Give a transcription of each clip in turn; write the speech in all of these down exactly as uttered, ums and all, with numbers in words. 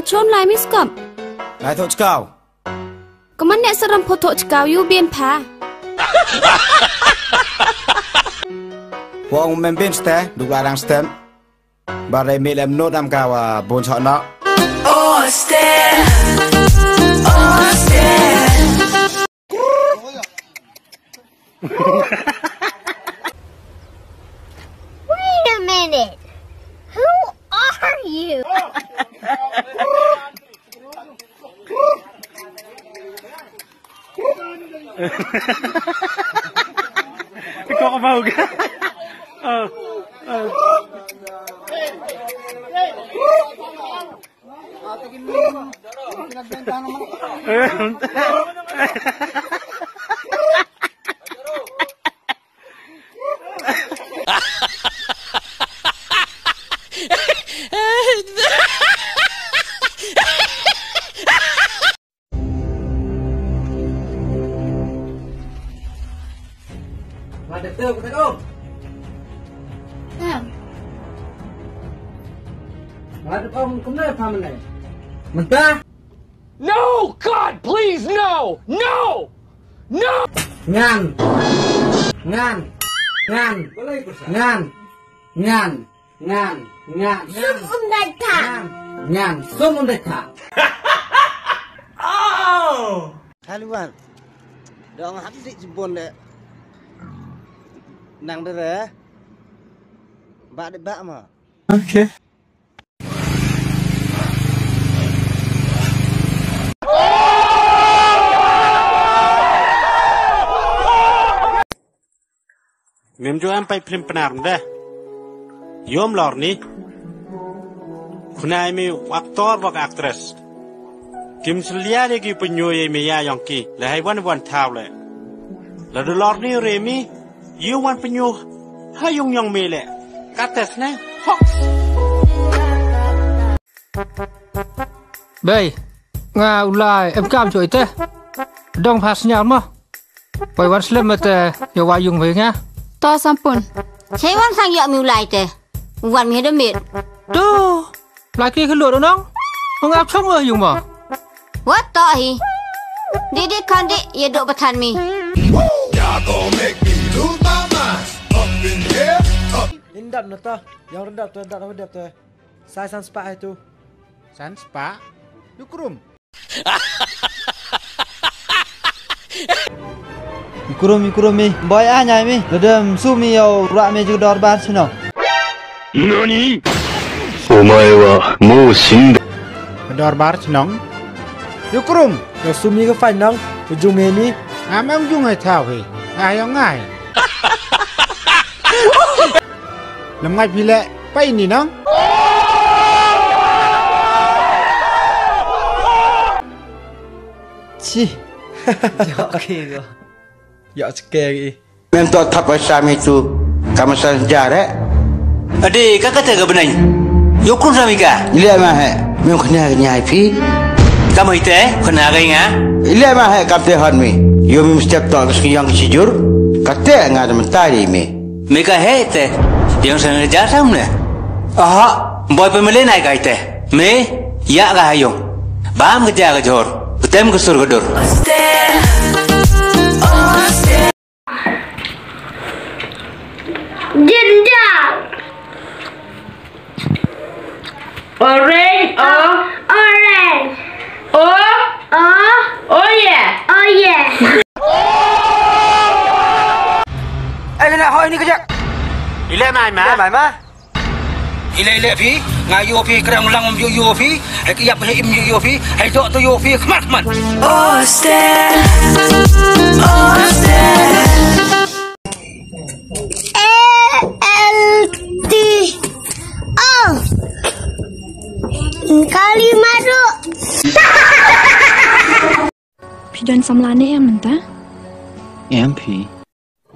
Chon lai mi skop. Lai thoh chkaw. Ka man ne saram pho thoh chkaw yu bien pha. Wa ong mem bien ste, duk la rang stem. Ba re mi lem not am ka wa bon chok nok. Austin, Austin. Wait a minute. Who are you? Kok bau ka? Oh, oh. Ngadep te, kata ko. Em. Ngadep ko, kumne pha mene. Mynta. No, God, please, no! No! No! Ngan. Ngan. Ngan. Ngan. Ngan. Ngan, ngan, ngan. Sum um dai tha. Ngan, ngan, sum um dai tha. Oh! Taliwan. Dong hap di jibon de. Nang de re. Ba de ba ma. Okay. Mem ju em pait phlim Pnar de. Yom lor ni. Khuna i mi u actor wa ka actress. Kim slia de ki pynyo ye mi ya yong ki. Le hai wan wan thaw le. La du lor ni re mi. Yu wan pynyo. Ha yung yong mi le. Ka test ne. Hox. Bei, nga u lai em kam choi te. Dong pha sñiaw mo. Poi wan slem te, yow wa yung wei nga. To sampun. Chei wan sang yoh mi u lai te. Wan mi da mit. To. Lai ki khlo nong. Ong ap chong wa yung mo. Wat to hi. Di di kan di, ye dok batan mi. Y'all gon' make me lose my mind. Up in here, up. Indap na to. Yang rendap to, dap to, dap to. Sai san spah itu. San spah? Yukrum. Yukrum, yukrum mi. Boy a nyai mi. Ladam su mi yow rak mi ju dorbar sino. Nani? Omae wa mou shinda. Dorbar chnong. Yukrum. Yow su mi ka fai nong. Ujung mi ni. Am ujung ai thau hi. Ai ong ai. Lam ngai phi le, pa ini nong. Chi. Yok ki ko. Yok chke ki. Mem to thap ai sam itu. Kam san jar eh. Ade, ka kata ka benai. Yukrum sami ka. Ile ma he. Mem khna ka nyai phi. Kam ite, khna ka nga. Ile ma he kam te hon mi. Yo mi step to ka yang sijur. Kate nga da mentari mi. Me ka he te, yang sana ja sam ne. Aha, boy pemele nai kai te. Me, ya ka hayong. Bam ka ja ka jor, ketem ka sur ka dur. Jendal. Orange, oh. Orange. Oh. Oh. Oh yeah. Oh yeah. Ai, kena hoi ni kejap. Ile mai ma. Ile mai ma. Ile ile phi. Nga yo phi, kerang ulang um yo yo phi. Ai, kiap he im yo yo phi. Ai, dok tu yo phi. Khmat khmat. Austin. Austin. A L T O. Kali maru. Phi don samla ne em mynta? Em phi.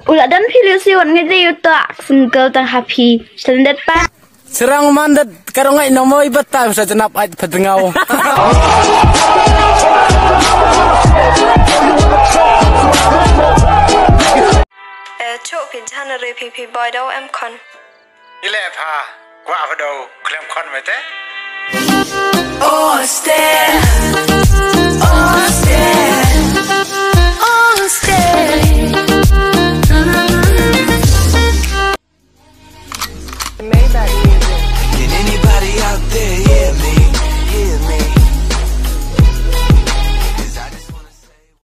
U la don phi liu si wan ngi de yu ta single tang ha phi. Standard pa. Serang mandat karong ai nomoi batai sa jenap ai pha dengau. Eh, chok phi jana re phi phi boy dau em khon. Ile pha, kwa pha dau klem khon mete. Austin, Austin, Austin. Maybach music. Can anybody out there hear me?